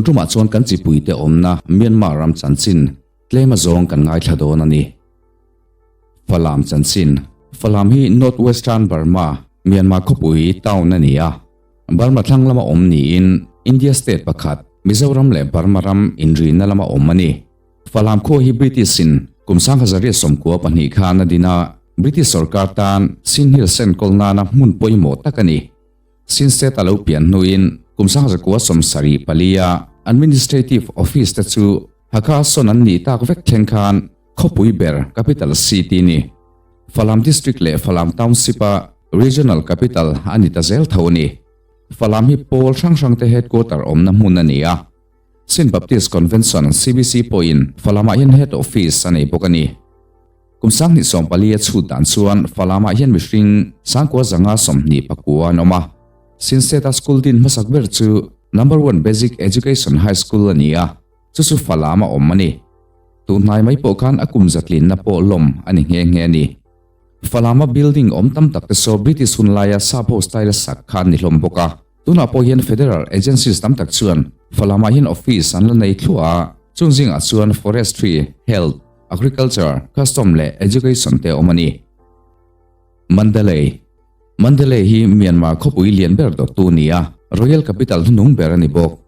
Tun tumah chuan kan chipuite awmna Myanmar ram chanchin tlem azawng kan ngaithla dawn a ni. Falam chanchin, Falam hi North Western Burma, Myanmar khawpui, town a ni a. Burma thlang lama awm niin India state pakhat, Mizoram leh Burma ram inrina lama awm a ni. Falam khua hi British in kum 1992 khan a din a, British sorkar tan Sin Hills enkawl nana hmun pawimawh tak a ni. Sin State a lo pian hnuin kum 1974 a Administrative Office te chu Hakha sawn an nih tak vek thleng khan khawpui ber Capital City ni. Falam District leh Falam Township a Regional Capital a ni ta zel tho a ni. Falam hi pawl hrang hrang te headquarter awmna hmun a ni a. Chin Baptist Convention, CBC, pawhin Falamah hian head office a nei bawk a ni. Kum 2014 a chhut dan chuan Falamah hian mihring 929 an awm a. Chin State-a school din hmasak ber chu Number One Basic Education High School a ni a, chu chu Falam a awm a ni. Tun hnai mai pawh khan a kum zatlinna pawh lawm a ni nghe nghe a ni. Falama building awm tam tak te saw British hun laia Sap ho style a sak kha an ni hlawm bawk a. Tunah pawh hian Federal agencies tam tak chuan Falamah hian office an la nei thluah a, chung zingah chuan Forestry, Health, Agriculture, Custom leh Education te awm a ni. Mandalay Mandalay hi Myanmar khawpui lian ber dawttu a ni a, Royal Capital hnunung ber a ni bawk.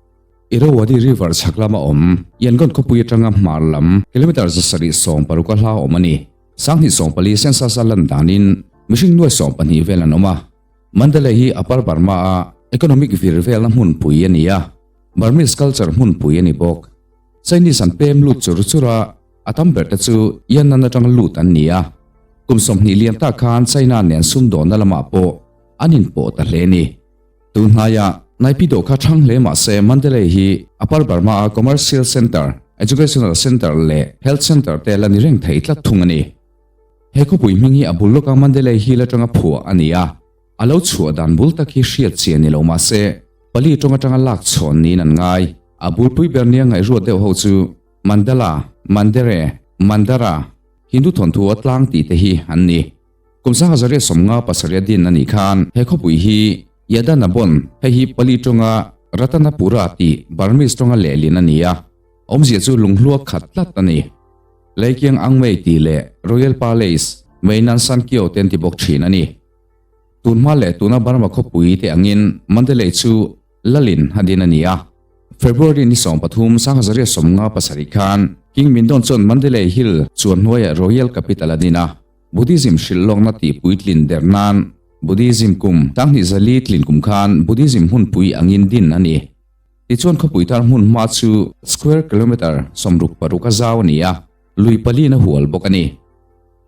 Irrawaddy River chhak lama awm Yangon khawpui atanga hmar lam kilometre 760 a hla awm a ni. 2014 census a lan danin mihring nuai 12 vel an awm a. Mandalay hi Upper Burma a economic vir velna hmunpui a ni a, Burmese culture hmunpui a ni bawk. Chinese an pem lut chur chur a, a tam ber te chu Yan'an atanga lut an ni a. Kum 20 liam tak khan China nen sumdawnna lamah pawh an inpawh ta hle a ni. Tun hnaia Naypyidaw kha thang hle mah se Mandalay hi Upper Burma a commercial center, educational center leh health center te la ni reng thei tlat thung a ni. He khawpui hming hi a bul lawka Mandalay Hill atanga phuah a ni a, a lo chhuah dan bul tak hi hriat chian ni lo mah se pali tawng atanga lak chhawn niin an ngai. A bulpui ber nia ngaihruat deuh ho chu Mandala, Mandere, Mandara, Hindu thawnthu a tlang tih te hi an ni. Kum 1957 a din a nih khan he khawpui hi Yadanabon, hei hi Pali tawnga Ratanapura tih Burmese tawnga lehlin a ni a, awmzia chu lunghlua khat tlat a ni. Leikiang Angmei tih leh Royal Palace, Meinan Sankyo te an ti bawk thin a ni. Tun hma leh tuna Burma khawpui te angin Mandalay chu Lalin a din a ni a. February ni 13, 1957 khan King Mindon chuan Mandalay Hill chuan hnuaiah Royal Capital a din a. Buddhism hrilh lawkna tih puitlin der nan Buddhism kum 2004 tlin kum khan Buddhism hmunpui angin din a ni. Tichuan khawpui thar hmun hma chu square kilometre 66 a zau a ni a, lui paliin a hual bawk a ni.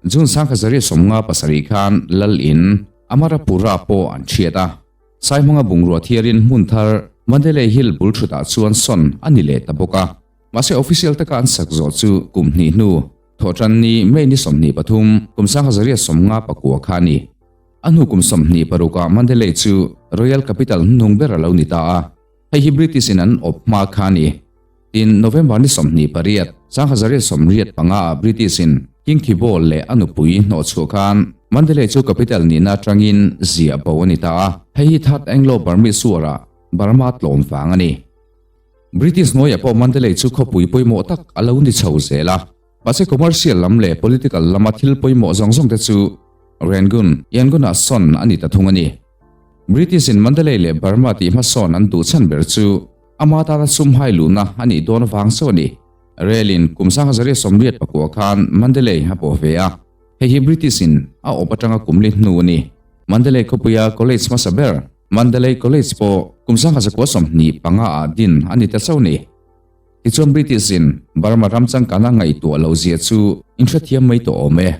June 1957 khan Lal in Amarapura pawh an thiat a, Saihmanga bungrua thiarin hmun thar Mandalay Hill bul thutah chuan sawn a ni leh ta bawk a. Mahse official taka an sak zawh chu kum hnih hnu, Thawhtan ni May ni 23, kum 1959 kha a ni. A hnu kum 26 ah Mandalay chu Royal Capital hnuhnung ber a lo ni ta a, hei hi British in an awp hma kha a ni. Tin, November ni 28, 1985 ah British in King Thibaw leh a nupui hnawhchhuah khan Mandalay chu capital nihna atangin ziah bo a ni ta a, hei hi Third Anglo-Burmese War ah Burma tlawm vang a ni. British hnuaiah pawh Mandalay chu khawpui pawimawh tak a lo ni chho zel a. Mahse commercial lam leh political lama thil pawimawh zawng zawng te chu Rangoon, Yangon-ah sawn a ni ta thung a ni. British in Mandalay leh Burma tih hmasawn an duh chhan ber chu ama tana sum hai luhna a nih dawn vang chauh a ni. Rail in kum 1989 khan Mandalay a pawh ve a, hei hi British in a awp atanga kum li hnu a ni. Mandalay khawpuia college hmasa ber Mandalay College pawh kum 1925 ah din a ni ta chauh a ni. Tichuan British in Burma ram changkana ngaihtuah lo zia chu in hrethiam mai tawh awm e.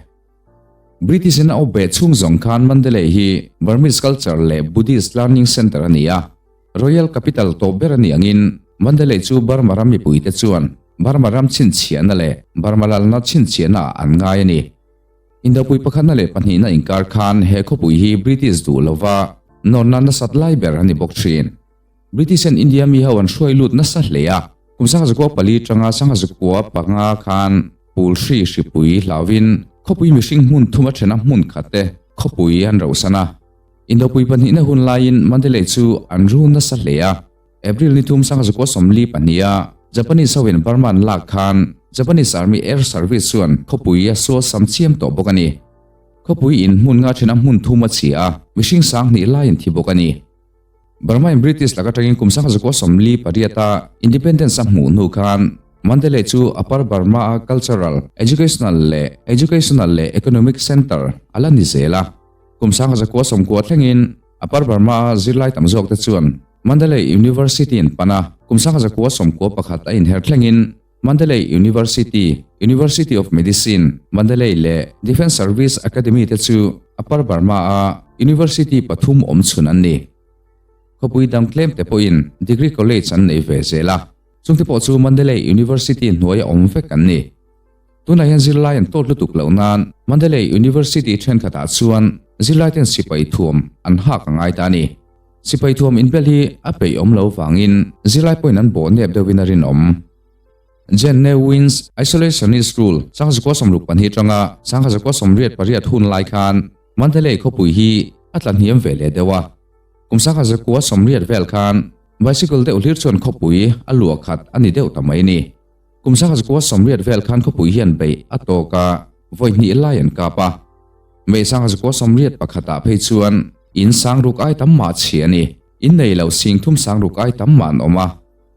British in a awp ve chhung zawng khan Mandalay hi Burmese culture leh Buddhist learning center a ni a. Royal capital tawp ber a nih angin Mandalay chu Burma ram mipuite chuan Burma ram chhinchhiahna leh Burma lalna chhinchhiahna ah an ngai a ni. Indopui pakhatna leh pahnihna inkar khan he khawpui hi British duh lova nawrna nasat lai ber a ni bawk thin. British and India mi ho an hruai lut nasa hle a, kum 1904 tanga 1905 khan pul hri hripui hlauvin khawpui mihring hmun thum a thena hmun khat te khawpui an rohsan a. Indopui pahnihna hun laiin Mandalay chu an ru nasa hle a. April ni thum 1942 a Japanese hoin Burma an lak khan Japanese Army Air Service chuan khawpui a sual sam chiam tawh bawk a ni. Khawpui in hmun nga thena hmun thum a chhia a, mihring 2000 lai an thi bawk a ni. Burma in British laka tangin kum 1948 a Independence a hmuh hnu khan Mandalay chu Upper Burma a cultural, educational leh educational leh economic center a la ni zel a. Kum 1990 thlengin Upper Burma a zirlai tam zawk te chuan Mandalay University an pan a, kum 1991 a inher thlengin Mandalay University, University of Medicine, Mandalay leh Defence Service Academy te chu Upper Burma a University pathum awm chhun an ni. Khawpui dang tlem te pawhin Degree College an nei ve zel a, chungte pawh chu Mandalay University hnuaia awm vek an ni. Tunah hian zirlai an tawt lutuk loh nan Mandalay University thenkhatah chuan zirlaiten sipai thuam an hak a ngai ta a ni. Sipai thuam inbel hi a peih awm lo vangin zirlai pawhin an bawh nep deuhin a rinawm. Jen Ne Win's Isolationist Rule 1962 atanga 1988 hun lai khan Mandalay khawpui hi a tla hniam ve leh deuh a. Kum 1980 vel khan bicycle deuh hlir chuan khawpui a luah khat a ni deuh ta mai a ni. Kum 1980 vel khan khawpui hian beih a tawk a, vawi hnih lai an kap a. May 1981 ah phei chuan in sang ruk ai tam mah chhia a ni. In nei lo sing thum sang ruk ai tam mah an awm a.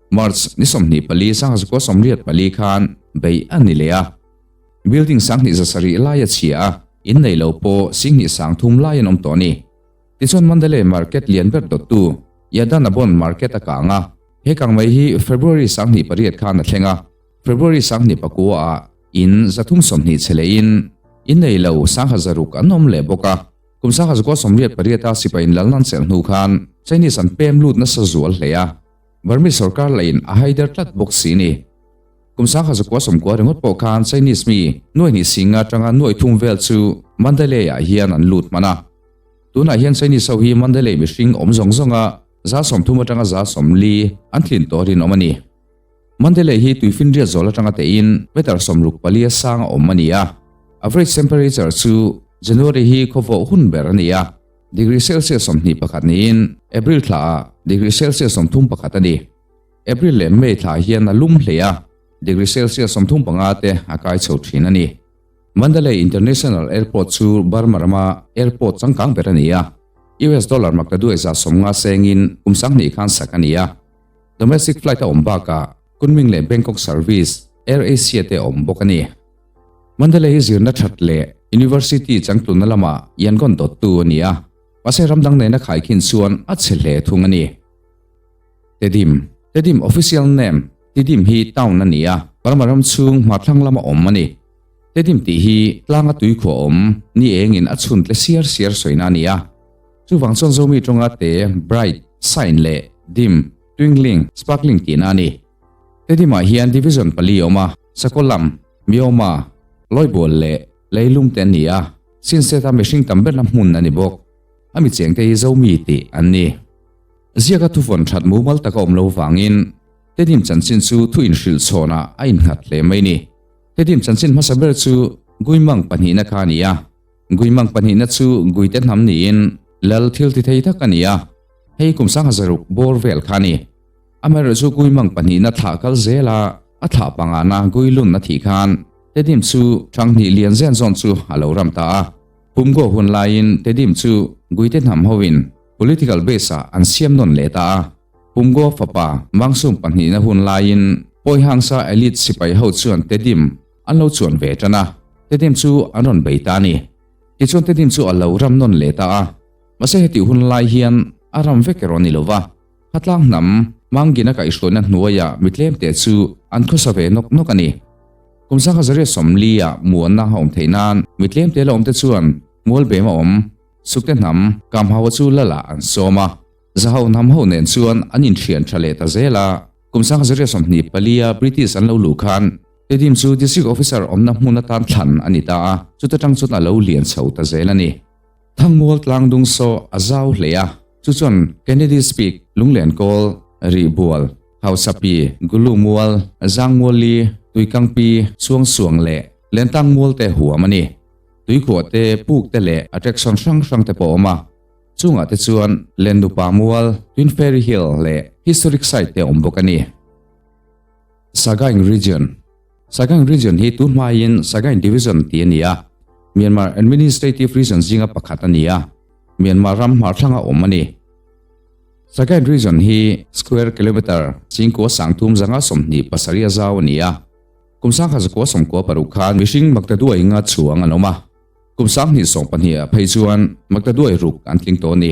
March ni 24 1984 khan beih a ni leh a. Building 2700 lai a chhia a, in nei lo pawh sing hnih sang thum lai an awm tawh a ni. Tichuan Mandalay Market lian ber dawttu Yadanabon Market a kang a. He kang mai hi February 28 khan a thleng a, February 29 ah in 320 chhe lehin in nei lo 1600 an awm leh bawk a. Kum 1988 a sipai in lalna an chelh hnu khan Chinese an pem lut nasa zual hle a, Burmese sorkar lahin a haider tlat bawk si ni. Kum 1990 ringawt pawh khan Chinese mi nuai hnih singa atanga nuai thum vel chu Mandalay ah hian an lut hman a. Tunah hian Chinese ho hi Mandalay mihring awm zawng zawnga 30% atanga 40% an tlin tawh rinawm a ni. Mandalay hi tuifinriat zawl atanga tein meter 64 a sang a awm a ni a. Average temperature chu January hi khawvawh hun ber a ni a, degree Celsius 21 niin April thla ah degree Celsius 31 a ni. April leh May thla hian a lum hle a, degree Celsius 35 te a kai chho thin a ni. Mandalay International Airport chu Burma rama airport changkang ber a ni a, US dollar maktaduai 150 sengin kum 2000 khan sak a ni a. Domestic flight a awm bakah Kunming leh Bangkok service Air Asia te a awm bawk a ni. Mandalay hi zirna that leh University changtlunna lama Yangon dawttu a ni a, mahse ramdang nena khaikhin chuan a chhe hle thung a ni. Tedim, Tedim official name, Tidim hi town a ni a, Burma ram chhung hmathlang lama awm a ni. Tedim tih hi tlanga tuikhuah awm ni engin a chhun tle siar siar sawina a ni a. Chuvang chuan Zomi tawnga te bright, shine leh dim, twinkling, sparkling tihna a ni. Tedimah hian division pali a awm a, Sakolam, Myoma, Lawibual leh Leilung te an ni a, Sinset-a mihring tam berna hmun a ni bawk. A mi chengte hi Zomi tih an ni. Ziaka thuvawn that mumal taka awm lo vangin Tedim chanchin chu thu inhrilh chhawnah a innghat hle mai ni. Tedim chanchin hmasa ber chu Guimang pahnihna kha a ni a. Guimang pahnihna chu Guite hnam niin lal thil ti thei tak a ni a. Hei kum 1600 bawr vel kha a ni. Amaherawhchu chu Guimang pahnihna thlah kal zel a, a thlah pangana Guilun a thih khan Tedim chu Thanghnih lian zen zawn chu a lo ram ta a. Pumgo hun laiin Tedim chu Guite hnam hoin political base ah an siam nawn leh ta a. Pumgo fapa Mangsum pahnihna hun laiin Pawihangsa elite sipai ho chuan Tedim an lo chuan ve tan a, Tedim chu an rawn bei ta a ni. Tichuan Tedim chu a lo ram nawn leh ta a, mahse hetih hun lai hian a ram vek erawh a ni lo va, Khatlang hnam Mangina kaihhruaina hnuaiah mi tlemte chu an khawsa ve nawk nawk a ni. Kum 1940 ah muanna a awm theih nan mi tlemte la awmte chuan Mualbem a awm, Sukte hnam Kamhaua chu Lala an sawm a. Zahau hnam ho nen chuan an inthian tha leh ta zel a, kum 1924 a British an lo luh khan Tedim chu District Officer awmna hmun atan thlan a ni ta a, chuta tang chuan a lo lian chho ta zel a ni. Thangmual tlangdung saw a zau hle a, chu chuan Kennedy's Peak, Lunglen Kawl, Rihbual, Hausapi, Gulu Mual, Zangmuali, Tuikangpi, Chuangsuang leh Lentang Mual te huam a ni. Tuikhuah te, puk te leh attraction hrang hrang te pawh a awm a. Chungah te chuan Lennupa Mual, Twin Fairy Hill leh Historic site te a awm bawk a ni. Sagaing Region Sagaing Region hi tun hmain Sagaing Division tih a ni a, Myanmar Administrative Region zinga pakhat a ni a, Myanmar ram hmarthlanga awm a ni. Sagaing Region hi square kilometre chingkua sangthum zanga 27 a zau a ni a, kum 1996 khan mihring maktaduai nga chhuang an awm a, kum 2012 ah phei chuan maktaduai ruk an tling tawh a ni.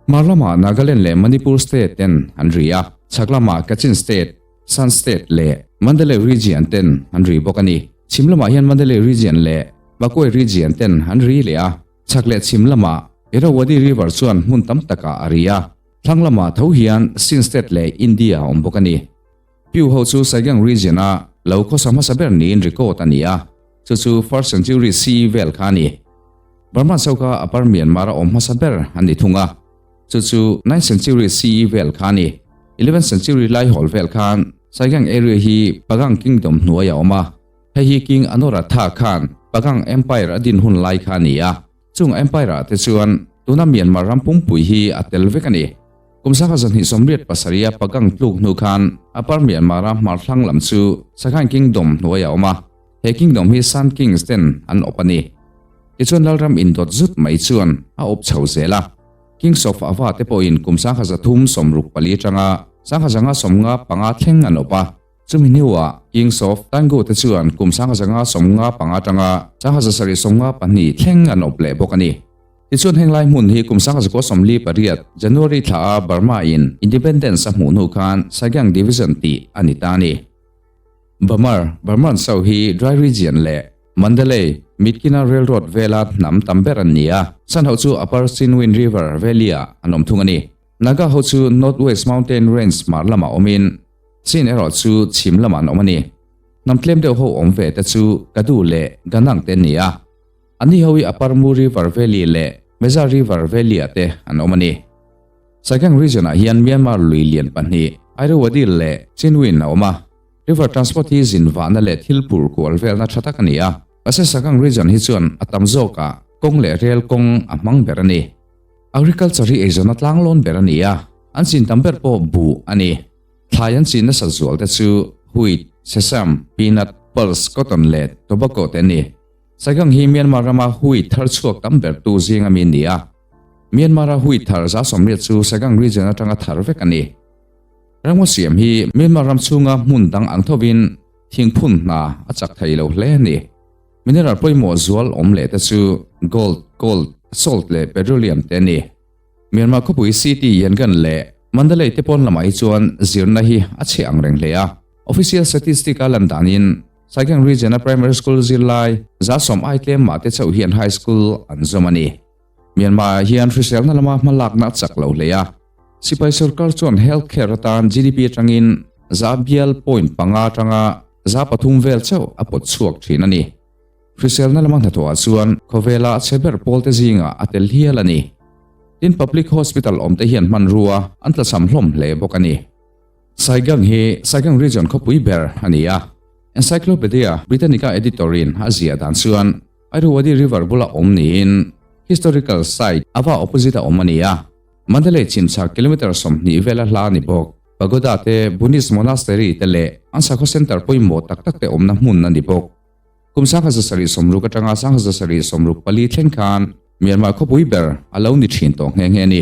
Hmar lamah Nagaland leh Manipur state ten an ri a, chhak lamah Kachin state, Shan state leh Mandalay region ten an ri bawk a ni. Chhim lamah hian Mandalay region leh Magway region ten an ri leh a, chhak leh chhim lamah Irrawaddy river chuan hmun tam takah a ri a, thlang lamah tho hian Sin state leh India a awm bawk a ni. Pyu ho chu Saigang region a lo khawsa hmasa ber niin record a ni a, chu chu first century CE vel kha a ni. Burma chauka Upper Myanmar a awm hmasa ber an ni thung a, chu chu ninth century CE vel kha a ni. Eleventh century lai hawl vel khan Saigang area hi Pagang Kingdom hnuai a awm a, hei hi King Anuradha khan Pagang Empire a din hun lai kha a ni a, chung empire ah te chuan tuna Myanmar ram pumpui hi a tel vek a ni. Kum 1987 a Pagang tluk hnu khan Upper Myanmar a hmarthlang lam chu Sagaing Kingdom hnuai a awm a, he kingdom hi Shan Kings ten an awp a ni. Tichuan Lalram indawt zut mai chuan a awp chho zel a, Kings of Ava te pawhin kum 1364 atanga 1595 thleng an awp a, chumi hnuah Kings of Taungoo te chuan kum 1595 atanga 1792 thleng an awp leh bawk a ni. Tichuan heng lai hmun hi kum 1948 January thla a Burma in Independence a hmuh hnu khan Sagaing Division tih a ni ta a ni. Bamar, Burman Sau hi Dry Region leh Mandalay, Myitkyina Railroad vela hnam tam ber an ni a, Shan ho chu Upper Chindwin River Valley ah an awm thung a ni. Naga ho chu North West Mountain Range hmar lamah awmin Chin erawh chu chhim lamah an awm a ni. Hnam tlem deuh ho awm ve te chu Kadu leh Ganang te an ni a. Anni ho hi Upper Mu River Valley leh Meza River Valley ah te an awm a ni. Sagaing Region ah hian Myanmar lui lian pahnih, Irrawaddy leh Chindwin a awm a. River transport hi zin vahna leh thil phur kual velna tha tak a ni a. Mahse Sagaing Region hi chuan a tam zawkah kawng leh rel kawng a hmang ber a ni. Agriculture hi eizawnna tlanglawn ber a ni a, an chin tam ber pawh buh a ni. Thlai an chin nasat zual te chu wheat, sesame, peanut, pulse, cotton leh tobacco te a ni. Sagaing hi Myanmar rama wheat thar chhuak tam bertu zinga mi a ni a. Myanmar-a wheat thar 80% chu Sagaing region atanga thar vek a ni. Ramngaw siam hi Myanmar ram chhunga hmun dang ang thovin thingphun hna a chak thei lo hle a ni. Mineral pawimawh zual awm leh te chu gold, gold, salt leh petroleum te a ni. Myanmar khawpui city Yangon leh Mandalay te pawn lamah hi chuan zirna hi a chhe ang reng hle a. Official statistic a lan danin Sagaing region-a primary school zirlai 70% ai tlem mah te chauh hian high school an zawm a ni. Myanmar ah hian hriselna lama hmalakna a chak lo hle a. Sipai sorkar chuan health care atan GDP atangin 0.5 atanga 3% vel chauh a pawt chhuak thin a ni. Hriselna lama hnathawhah chuan khawvela a chhe ber pawlte zingah a tel hial a ni. Tin public hospital awmte hian hmanrua an tlachham hlawm hle bawk a ni. Saigang hi Saigang Region khawpui ber a ni a. Encyclopedia Britannica editor-in a ziah dan chuan Irrawaddy River bula awm niin historical site ava opposite a awm a ni a. Mandalay chhimchhak kilometre 20 vela hla a ni bawk. Pagoda te, Buddhist monastery te leh an sakhaw centre pawimawh tak tak te awmna hmun a ni bawk. Kum 1760 atanga 1764 thleng khan Myanmar khawpui ber a lo ni thin tawh nghe nghe a ni.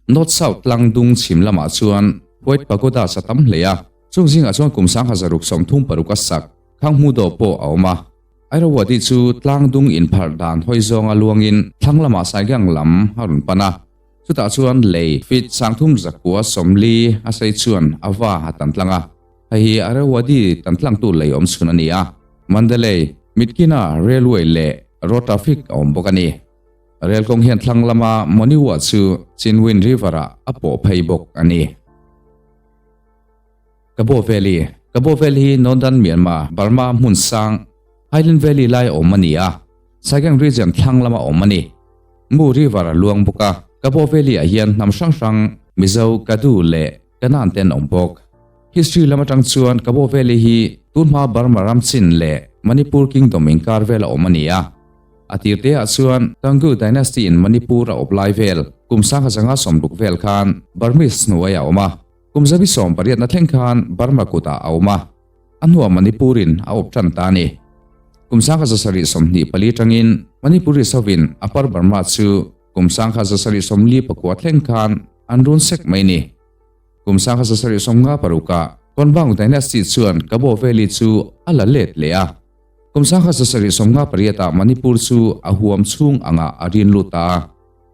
North South tlang dung chhim lamah chuan White Pagoda sa tam hle a, chung zingah chuan kum 1636 a sak Khang Hmu Daw pawh a awm a. Irrawaddy chu tlang dung inpharh dan hawi zawnga luangin thlang lamah Saigang lam a rawn pan a, chutah chuan lei feet 3140 a sei chuan a va a tan tlang a. Hei hi Irrawaddy tan tlangtu lei awm chhun a ni a, Mandalay, Myitkyina Railway leh road traffic a awm bawk a ni. Rel kawng hian thlang lama Monywa chu Chindwin River-ah a pawh phei bawk a ni. Kabaw Valley, Kabaw Valley hi Northern Myanmar, Burma hmun sang, Highland Valley lai awm a ni a, Sagaing Region thlang lama awm a ni. Mu River a luang bawk a, Kabaw Valley-ah hian hnam hrang hrang, Mizo, Kadu leh Kanan te an awm bawk. History lam atang chuan Kabaw Valley hi tunhma Burma ram chin leh Manipur Kingdom inkar vela awm a ni a. A tir te ah chuan Taungoo Dynasty in Manipur a awp lai vel kum 1960 vel khan Burmese hnuai a awm a. Kum zabi 18na thleng khan Burma kutah a awm a, a hnuah Manipur-in a awp tan ta a ni. Kum 1724 tangin Manipuri sovin Upper Burma chu kum 1749 thleng khan an run sek mai ni. Kum 1756ah Konbang Dynasty chuan Kabaw Valley chu a la let leh a. Kum 1758ah Manipur chu a huam chhung angah a rin lut ta a.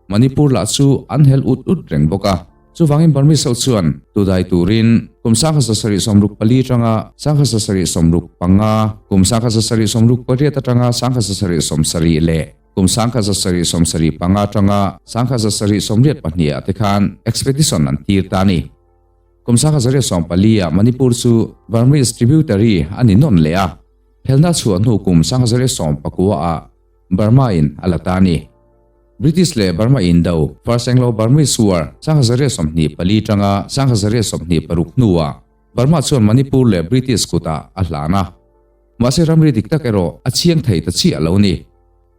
Manipur lah chu an hel ut ut reng bawk a. Chuvangin Burmese ho chuan tudai turin kum 1764 atanga 1765, kum 1768 atanga 1770 leh kum 1775 atanga 1782 ah te khan expedition an tir ta a ni. Kum 1714 ah Manipur chu Burmese tributary a ni nawn leh a, phelna chhuah hnu kum 1719 ah Burma in a la ta a ni. British leh Burma indo, First Anglo-Burmese War, 1724 atanga 1726 hnuah Burma chuan Manipur leh British kutah a hlan a. Mahse ramri dik tak erawh a chiang thei ta chiah lo ni.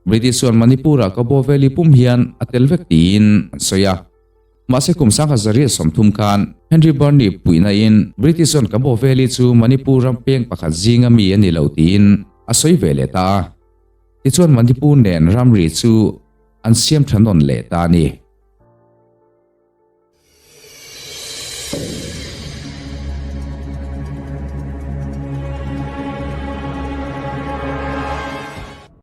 British chuan Manipur-ah Kabaw Valley pum hian a tel vek tiin an sawi a. Mahse kum 1830 khan Henry Burney puihna in British chuan Kabaw Valley chu Manipur ram peng pakhat zinga mi a ni lo tiin a sawi ve leh ta a. Tichuan Manipur nen ramri chu an siam tha nawn leh ta a ni.